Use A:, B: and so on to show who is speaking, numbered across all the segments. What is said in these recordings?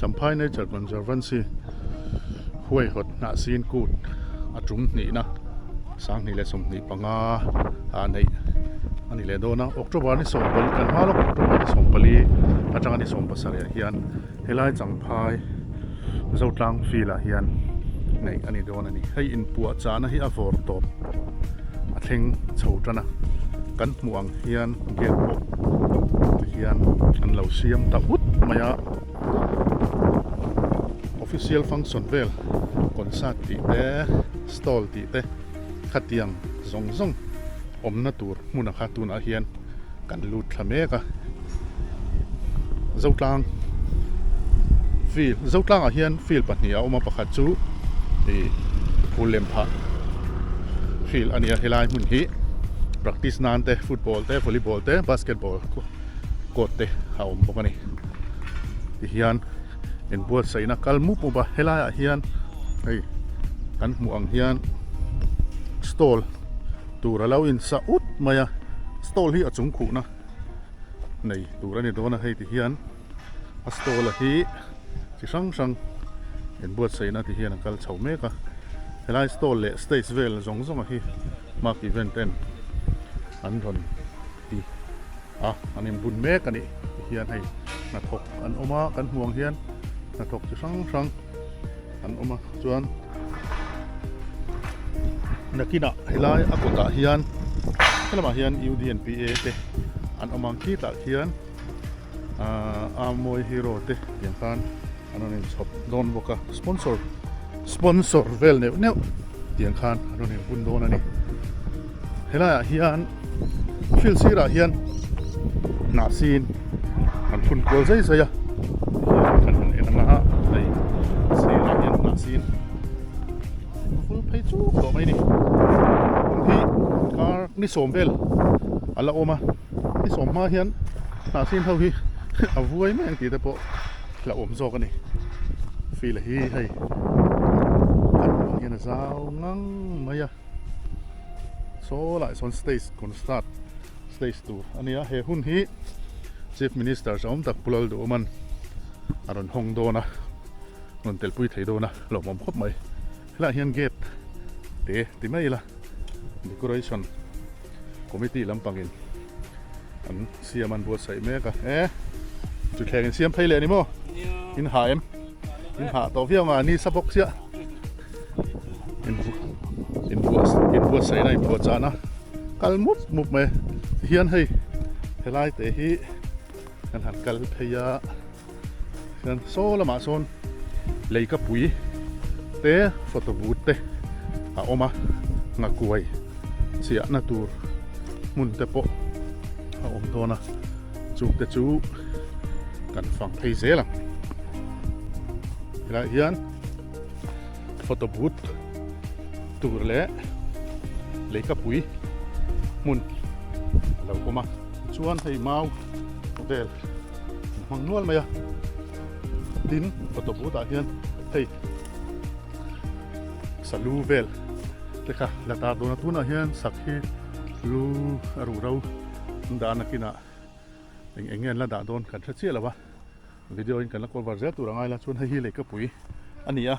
A: Champhai Nature Conservancy huaihawt hnah sin kut a tum hnihna 2025 ah neih a ni leh dawn a October ni 14 kan hma lawk October ni 14 atanga ni 17 ah hian helai Champhai Zotlang field ah hian neih a ni dawn a ni hei inpuahchahna hi a vawr tawp a thleng chho tan a kan hmuh ang hian gate pawh tihian an lo siam ta ut mai a official function vel concert tih te stall tih te khatiang zawng zawng awmna tur hmun a kha tunah hian kan lut thla mek a Zotlang field Zotlangah hian field pahnih a awm a pakhat chu ih phul lem phah field a ni a helai hmun hi practice nan te football te volleyball te basketball court te a awm bawk a ni tihian inbuatsaihna kal mup mup a helaiah hian hei kan hmuh ang hian stall tur a lo insa ut mai a stall hi a chung khuhna nei tur a ni dawn a hei ti hian a stall a hi chi hrang hrang inbuatsaihna ti hian a kal chho mek a helai stall leh stage vel zawng zawng a hi mark event ten an rawn ti a an inbun mek a nih ti hian hei hnathawk an awm a kan hmuh ang hian hnathawk chi hrang hrang an awm a chuan nakinah helai a kawtah hian helamah hian U_D_N_P_A te an awm ang khitah khian ahh Amawi hero te tiang khan an rawn inchhawp dawn bawk a sponsor sponsor vel neuh neuh tiang khan an rawn inbun dawn a ni helaiah hian field sirah hian hnah sin an phun kual zai zai a tihian kan han en anga hei sirah hian hnah sin a vul phei chuk tawh mai a ni hun hi kar ni sawm vel a la awm a ni sawm hma hian hnah sin ho hi a vuai mai ang tih te pawh hlauhawm zawk a ni field hi hei kan hmuh ang hian a zau ngang mai a. Saw lai sawn stage concert stage tur a nia he hun hi chief minister zawm tak Pu Lalduhawman a rawn hawng dawn a rawn telpui thei dawn a lawmawm khawp mai helaiah hian gate te ti mai ila decoration committee lampangin an siam an buatsaih mek a e chuthleng in siam phei leh a ni maw in ha em in ha tawh viau ang a ni sa bawk chiah. Inbuatsaihna inbuatchahna kal mup mup mai tihian hei helai te hi kan han kal phei a hian saw lamah sawn leikapui te photo booth te a awm a nghakuai chiahna tur hmun te pawh a awm dawn a chung te chu kan fang phei zel ang helaiah hian. Photo booth tur leh leikapui hmun a lo awm a chuan hei mau vel an hmang nual mai a tin photo booth ah hian hei salu vel te kha la tar dawn a tunah hian sak hi lu a ruh ro an dah a nakinah eng eng nge an la dah dawn kan hre chiah lo a. Video in kan la cover zel tur a ngai la chuan hei hi lehkapui a ni a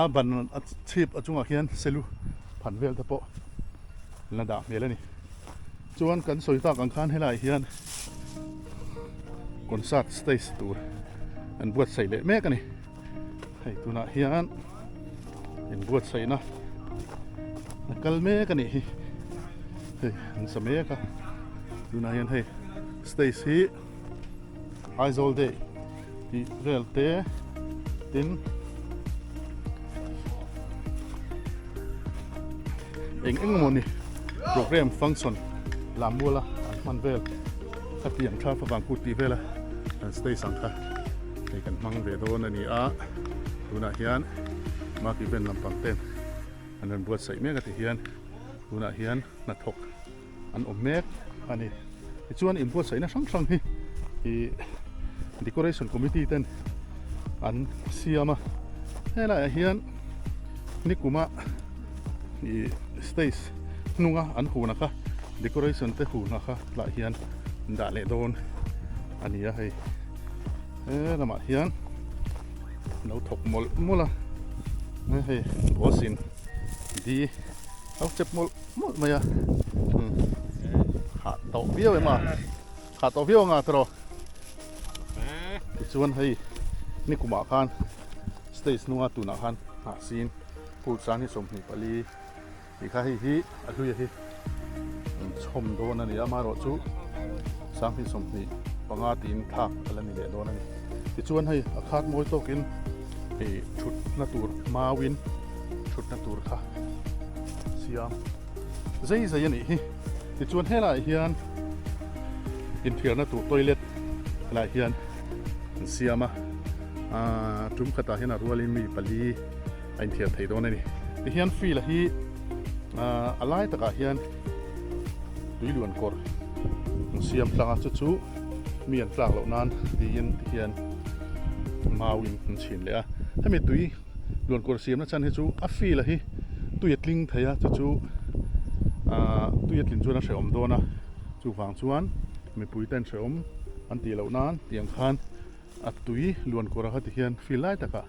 A: a ban a chhip a chungah khian selu phan vel te pawh an la dah hmel a ni chuan kan sawi tak ang khan helaiah hian concert stage tur an buatsaih leh mek a ni hei tunah hian inbuatsaihna a kal mek a nih hi hei an sa mek a tunah hian hei stage hi. Aizawl Day tih vel te tin eng eng emaw ni program function lam muala an hman vel khatiang tha favang kut tih vela an stage ang kha hei kan hmang ve dawn a ni a tunah hian mark event lampang ten an rawn buatsaih mek a ti hian tunah hian hnathawk an awm mek a ni tichuan inbuatsaihna hrang hrang hi ih decoration committee ten an siam a helaiah hian nikuma ih stage hnunga an hun a kha decoration te hun a kha tlaiah hian an dah leh dawn a ni a hei he lamah hian. Lo thawk mawlh mawlh a hei boss in di lo chep mawlh mawlh mai a umm hah tawh viau em a hah tawh viau anga tawh tichuan hei nikumah khan stage hnunga tunah khan hnah sin phul sang hi 24 tih kha hei hi a hlui a hi an chhawm dawn a ni a amaherawhchu 25 tiin thlak a la ni leh dawn a ni tichuan hei a khat mawi tawkin hei thutna tur mauin thutna tur kha siam zai zai a nih hi tichuan helaiah hian inthiarna tur toilet helaiah hian an siam a aaa tum khatah hian a rualin mi pali a inthiar thei dawn a ni. Tihian field hi a lai takah hian tui luan kawr an siam tlang a chu chu mi an tlak loh nan tiin tihian mau in an chhin leh a hemi tui luan kawr siamna chhan hi chu a field hi tui a tling thei a chu chu ahh tui a tlin chuan a hrehawm dawn a chuvang chuan mipui ten hrehawm an tih loh nan tiang khan A tui luan kawr a kha tihian field lai takah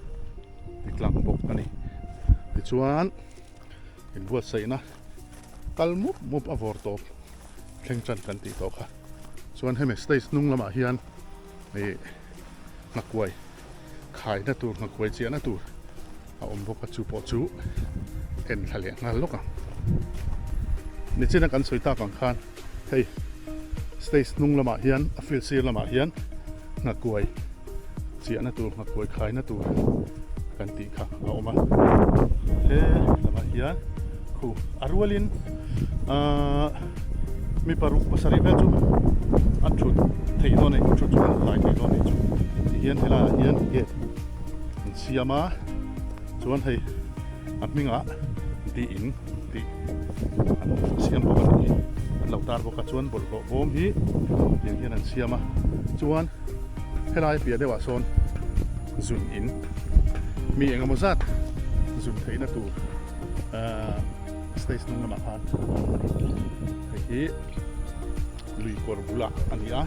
A: ti tlang bawk a ni. Tichuan inbuatsaihna kal mup mup a vawr tawp thleng tan kan tih tawh kha. Chuan hemi stage hnung lamah hian ih nghakuai khaina tur nghakuai chiahna tur a awm bawk a chu pawh chu en thla leh nghal lawk ang. Nichina kan sawi tak ang khan hei stage hnung lamah hian a field sir lamah hian nghakuai chiahna tur nghakuai khaina tur kan tih kha a awm a he lamah hian khu a rualin ahh mi paruk pasarih vel chu a thut theih dawn a ni thut chu an khai thei dawn a ni chu tihian helaiah hian gate an siam a chuan hei a hmingah di in tih an siam bawk a ni an lo tar bawk a chuan bawlhhlawh bawm hi tiang hian an siam a chuan helai piah deuhah sawn zun in mi eng emaw zat zun theihna tur ahh stage hnung lamah khan hei hi lui kawr bulah a ni a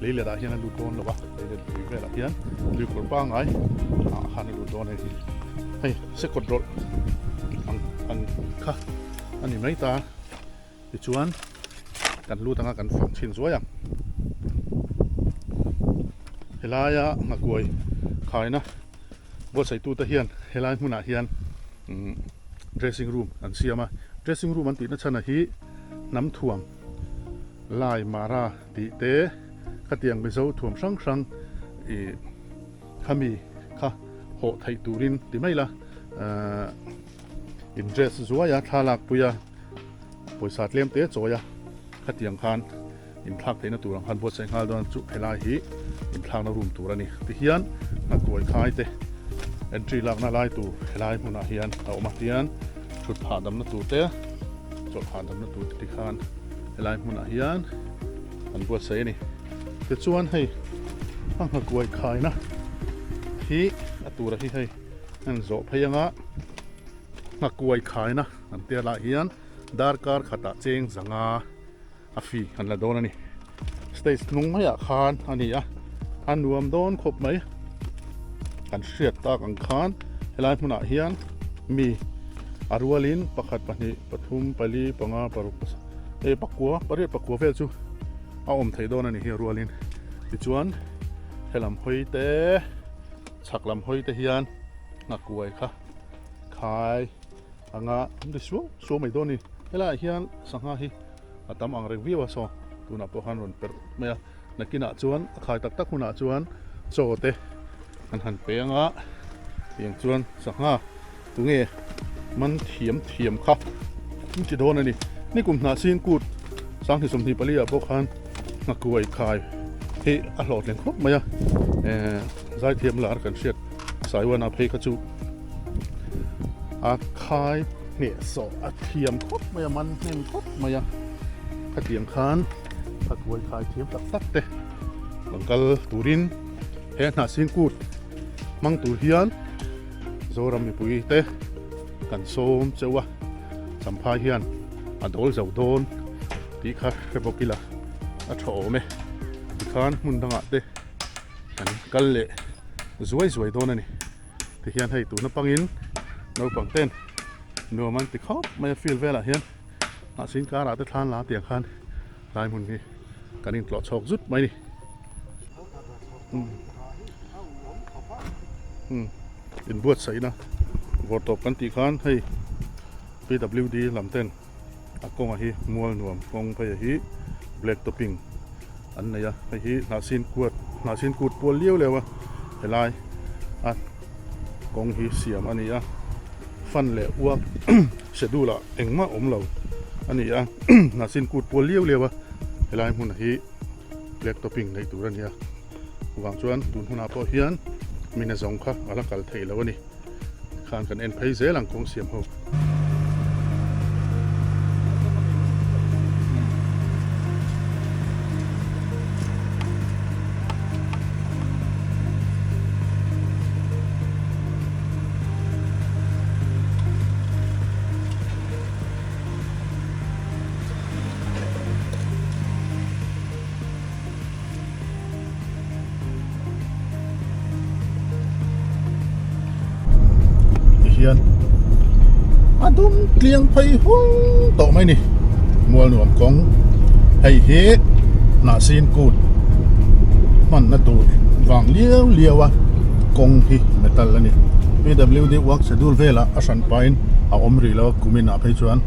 A: lei let ah hian a lut dawn lo a. Lei lui velah hian lui kawr pangai ah khan a lut dawn a ni. Hei sekawt rawlh ang ang kha a ni mai ta. Tichuan kan lut anga kan fang chhin zuai ang. Helaia nghakuai khaina buatsaitute hian helai hmunah hian dressing room an siam a. Dressing room an tihna chhan hi hnam thuam lai mara tih te. Khatiang Mizo thuam hrang hrang ih khami kha hawh theih turin ti mai la ahh in dress zuai a thla lak pui a pawisa tlem te chawi a khatiang khan inthlak theihna tur ang khan buatsaih nghal dawn chu helai hi inthlakna room tur a ni tihian nghakuai khai te entry lakna lai tur helai hmunah hian a awm a tihian thut hahdamna tur te chawlh hahdamna tur te tikhan helai hmunah hian. An buatsaih a ni. Tichuan hei a nghakuai khaina hi a tura hi hei an zawh phei anga nghakuai khaina an tia lah hian darkar khatah cheng zanga a fee an la dawn a ni. Stage hnung maiah khan a ni a, a nuam dawn khawp mai. Kan hriat tak ang khan helai hmunah hian mi a rualin pakhat pahnih pathum pali panga paruk Hei pakua pariat pakua vel chu a awm thei dawn a ni hi a rualin tichuan helam hawi te chhak lam hawi te hian nghakuai kha khai anga an ri suau suau mai dawn a ni helaiah hian sangha hi a tam ang reng viau a saw tunah pawh khan rawn perh mai a nakinah chuan a khai tak tak hunah chuan chaw te an han pe anga tiang chuan sangha Tunge man thiam thiam kha in ti dawn a ni. Nikum hnah sin kut sanghnih 24 ah pawh khan nghakuai khai hi a hlawhtling khawp mai a. Eh zaithiam lar kan hriat Saiwana phei kha chu a khai hneh sawh a thiam khawp mai a man hnem khawp mai a. Khatiang khan nghakuai khai thiam tak tak te rawn kal turin he hnah sin kut hmang tur hian Zoram mipui te kan sawm cheuh a, Champhai hian a dawl zo dawn tih kha hre bawk ila a tha awm e. Tikhan hmun dangah te kan kal leh zuai zuai dawn a ni. Tihian hei tuna pangin naupang ten nuam an ti khawp mai a field velah hian hnahsin karah te thlan la tiang khan tlai hmun hi kan intlawh chhawk zut mai a ni. Inbuatsaihna vawrtawp kan tih khan hei PWD lam ten a kawnga hi mual nuam kawng phei a hi black topping an nei a hei hi hnahsin kuat hnahsin kut pual liau liau a helai a kawng hi siam a ni a fan leh uak schedule ah engmah awm lo a ni a hnahsin kut pual liau liau a helai hmun hi black topping neih tur a ni a chuvang chuan tun hunah pawh hian mina zawng kha a la kal theih loh a ni. Khan kan en phei zel ang kawng siam ho. Tihian a dum tliang phei hung tawh mai ni mual nuam kawng hei hi hnahsin kut hmanna tur vang liau liau a kawng hi metal a ni P_W_D work schedule velah a hran pahin a awm rih lo a kumin ah phei chuan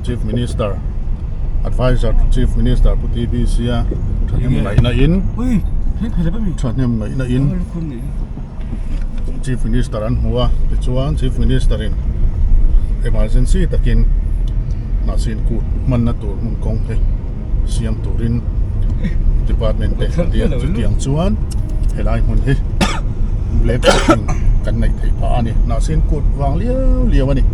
A: chief minister adviser to chief minister pu T_B_C a thahnem ngaihna in thahnem ngaihna in chief minister an hmu a tichuan chief minister in emergency takin hnahsin kut hmanna tur hmun kawng te siam turin department te chutiang chuan helai hmun hi black topping kan neih theih phah a ni hnahsin kut vang liau liau a ni.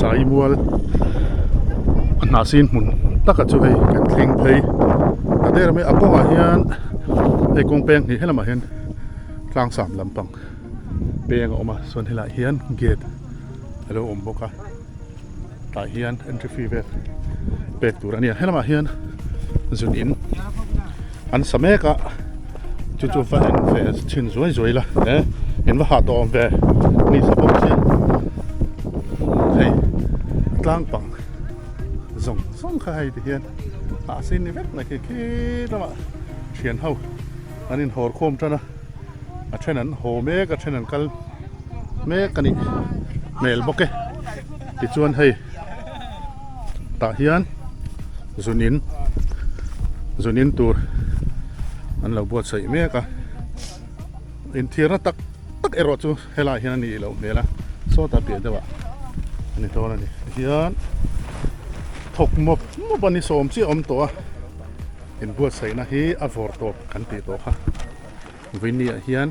A: Saimual a hnahsin hmun taka chu hei kan thleng phei ta der mai a kawngah hian hei kawng peng hnih helamah hian tlang sam lampang peng a awm a chuan helaiah hian gate a lo awm bawk a tah hian entry fee vel pek tur a ni a helamah hian zun in an sa mek a chu chu va en ve chhin zuai zuai la e in va hah tawh awm ve ni sa bawk sia hei a tlang pang zawng zawng kha hei ti hian ah sin ni vek mai khi khi lamah thian ho an inhawr khawm tan a a then an haw mek a then an kal mek a nih hmel bawk e tichuan hei tah hian zun in zun in tur an lo buatsaih mek a inthiarna tak tak erawh chu helaiah hian a nih loh hmel a sawtah piah deuhah a ni dawn a ni tihian thawk mawp mawp a ni sawm chiah a awm tawh a inbuatsaihna hi a vawr tawp kan tih tawh kha. Vawinia hian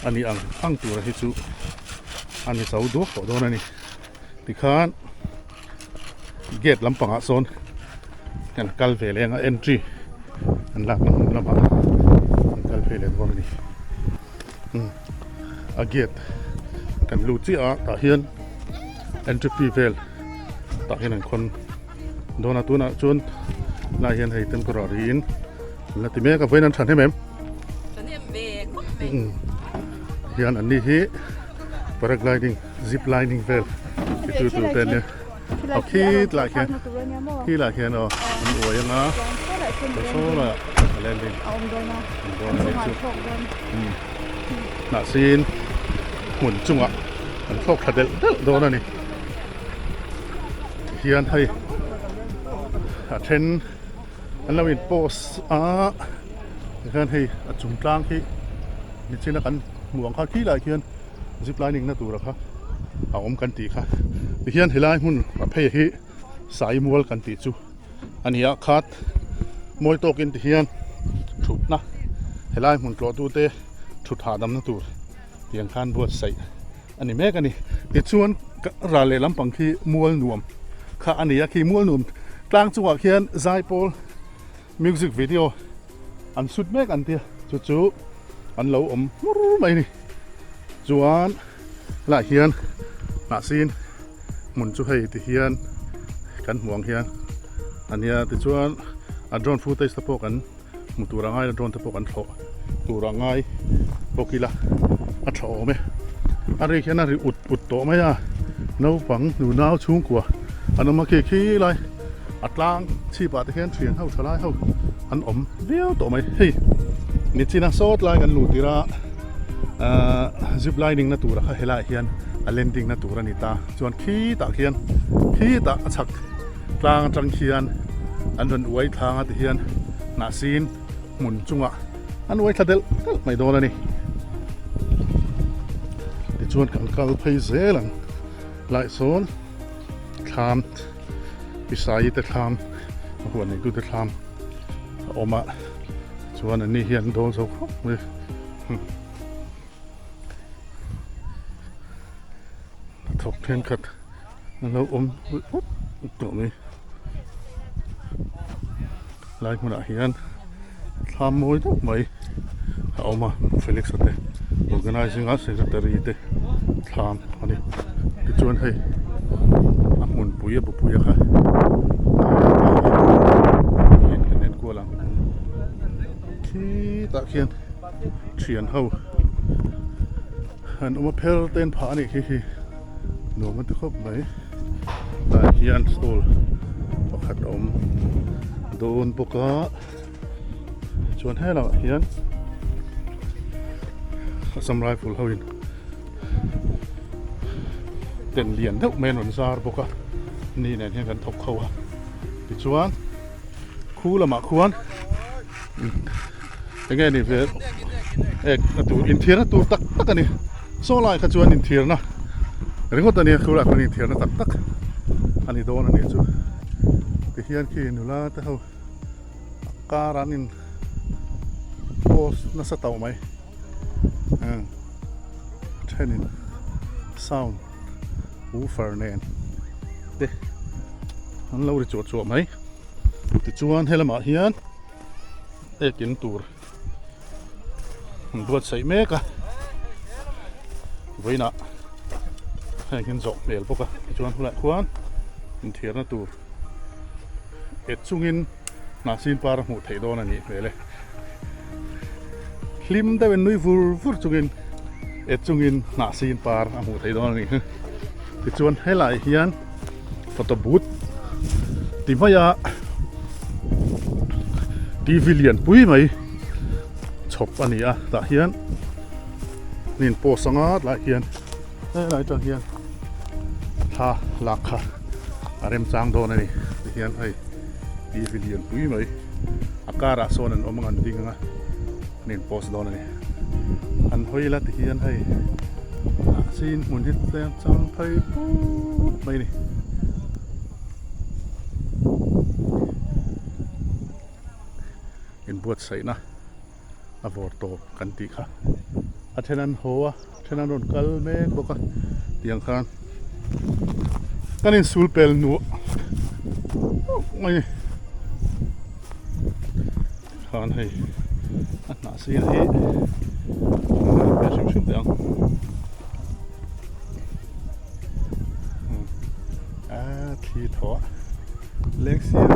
A: a ni ang ang tura hi chu a ni zo duak tawh dawn a ni tikhan gate lampangah sawn kan kal ve leh ang a entry an lakna hmun lamah kan kal phei leh dawn a ni a gate kan lut chiah a tah hian entry fee vel tah hian an khawn dawn a tunah chuan lai hian hei temporary in an la ti mek a vawiin an thahnem em
B: thahnem ve khawp mai
A: hian an ni hi paragliding zip lining vel ti tu tur te ania aw khi tlaiah khian khi lah khian aw an uai anga saw laiah a landing
B: a awm dawn a
A: awm dawn a nih chu hnahsin hmun chungah an thlawk thla delh delh dawn a ni. Hian hei a then an lo in post a tikhian hei a chung tlang khi nichina kan hmuh ang kha khi lai khian zip lining na tura kha a awm kan tih kha tihian helai hmun a phei hi sai mual kan tih chu a ni a khat mawi tawkin tihian thutna helai hmun tlawh tute thut hahdamna tur tiang khan buatsaih. a ni mek a ni. Tichuan ral leh lampang khi mual nuam kha a ni a, khi mual nuam tlang chungah khian zaipawl music video an shoot mek an tia chu chu an lo awm hmur mai a ni. Chuan helaiah hian hnahsin hmun chu hei ti hian kan hmuh ang hian a nia tichuan a drone footage te pawh kan hmu tur a ngai a drone te pawh kan thlawh tur a ngai bawk ila a tha awm e a ri hian a ri ut ut tawh mai a naupang nunau chhungkua an awm a khi khi lai a tlang chhip ah te hian thian ho tha lai ho an awm viau tawh mai hei nichina sawt lai kan luh tir a ahh zip lining na tur a kha helaiah hian a landing na tur a ni ta chuan khitah khian khitah a chhak tlang atang khian an rawn uai thlang a ti hian hnahsin hmun chungah an uai thla delh delh mai dawn a ni tichuan kan kal phei zel ang lai sawn thlam pisai te thlam a huan neitu te thlam a awm a chuan an ni hian dawn zo khawp mai. Hnathawk thenkhat an lo awm up tawh mai lai hmunah hian thlam mawi deuh mai a awm a Felix a te organizing a secretary te thlam a ni tichuan hei a hmunpui a bupui a kha kan enkual ang khitah khian thian ho an awm a phel te an phah a nih khi khi nuam a ti khawp mai tah hian stall pakhat a awm dawn bawk a chuan helaiah hian Assam rifle ho in tent lian deuh mai an rawn zar bawk a ni nen hian kan thawk ho a tichuan khu lamah khuan enge ni ve ek a tur inthiarna tur tak tak a ni saw lai kha chuan inthiarna ringawt a nia khulai ah khuan inthiarna tak tak a ni dawn a nih chu tihian khi nula te ho a kar an in post nasa tawh mai thenin sound woofer nen te an lo ri chuah chuah mai tichuan helamah hian ek in tur an buatsaih mek a vawiinah heng hian zawh hmel bawk a tichuan hulaiah khuan inthiarna tur et chungin hnahsin par a hmuh theih dawn a nih hmel e hlim deuhin nui vur vur chungin et chungin hnahsin par a hmuh theih dawn a nih hi tichuan helaiah hian photo booth ti mai a tv lian pui mai chhawp a ni a tah hian an in post anga tlaiah hian helai atang hian thla lak kha a remchang dawn a ni ti hian hei tv lian pui mai a karah sawn an awm ang an ding anga an in post dawn a ni an hawi la ti hian hei mahse in hmun hi tlem chang phei put mai a ni. Inbuatsaihna a vawr tawp kan tih kha a then an haw a a then an rawn kal mek bawk a tiang khan kan insul pel nuah mai a ni khan hei a hnah sir hi a hrim hrim teh ang a thli thaw a leng sir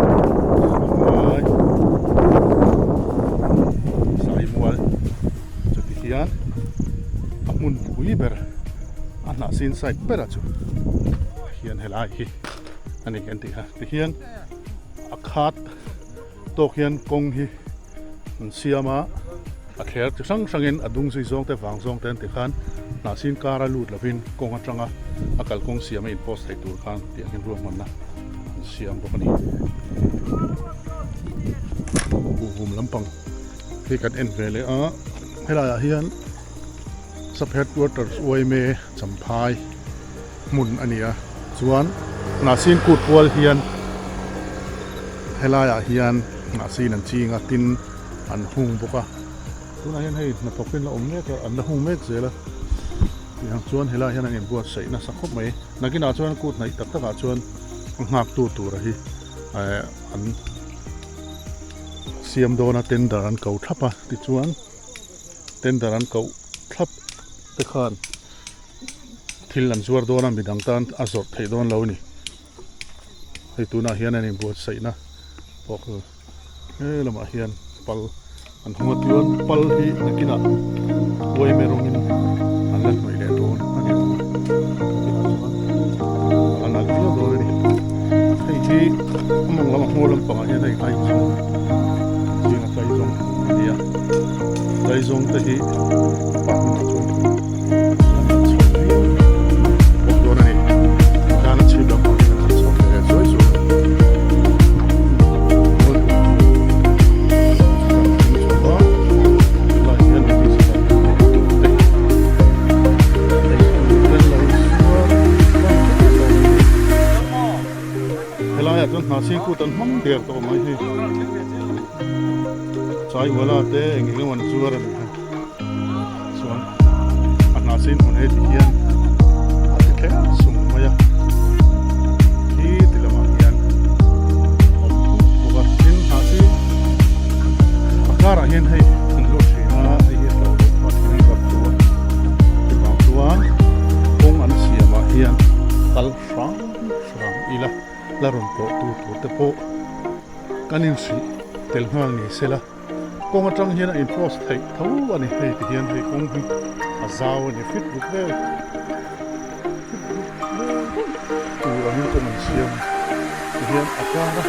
A: hnuai sai mual chuti hian a hmun pui ber a hnah sin side ber a chu hian helai hi a ni an tih kha tihian a khat tawk hian kawng hi an siam a a thler chi hrang hrangin a dung zui zawng te vang zawng te an ti khan hnahsin kara lut lovin kawng atanga a kalkawng siam a in post theih tur khan tih ang hian ruahmanna an siam bawk a ni. Kuhvum lampang hi kan en ve leh a helai ah hian sub headquarters uaime champhai hmun a ni a chuan hnahsin kut pual hian helaiah hian hnahsin an ching a tin an hung bawk a tunah hian hei hnathawk in la awm mek a an la hung mek zel a. Tiang chuan helaiah hian an inbuatsaih nasa khawp mai. Nakinah chuan kut hnaih tak takah chuan a nghaktu tura hi eh an siam dawn a tender an ko thlap a tichuan tender an koh thlap te khan thil an zuar dawn a midang tan a zawrh theih dawn lo a ni. Hei tunah hian an inbuatsaihna pawh chu he lamah hian pal an hung a chuan pal hi nakinah uaime rawngin an la hnawih leh dawn a ni ang a nakinah chuan a nalh viau dawn a ni. Hei hi a mawng lam a hmawr lampangah hian hei Aizawng zinga Tlaizawng a ni a Tlaizawng te hi a pah hunah chuan a nalh chho viau bawk dawn a ni. Tan a chhip lampang hi kan han chho ve leh zuai zuai a. Mual duh tur kan thleng chho a, helaiah hian mi sipai te ei tur te ei tur te lo zuar hman vek tawh mai hi. Helaiah chuan hnahsin kut an hmang der tawh mai hei. Chaiwala te eng eng emaw an zuar a ni hei. Chuan a hnahsin hmun he ti hian a ti thleng sung mai a. Khi ti lamah hian a awm thut bawk a. Tin hnahsin a karah hian hei an lut thin a, hei hi a tlo loh phah thin a rap chu a. Chuvang chuan kawng an siamah hian kal hrang hrang ila la rawn tlawh tu tur te pawh kan inhrih tel nghal ni sela kawng atang hian a in cross theih tho a ni hei ti hian hei kawng hi a zau a ni fit ruk vel fit ruk vel tur angin kawng an siam ti hian a kar a.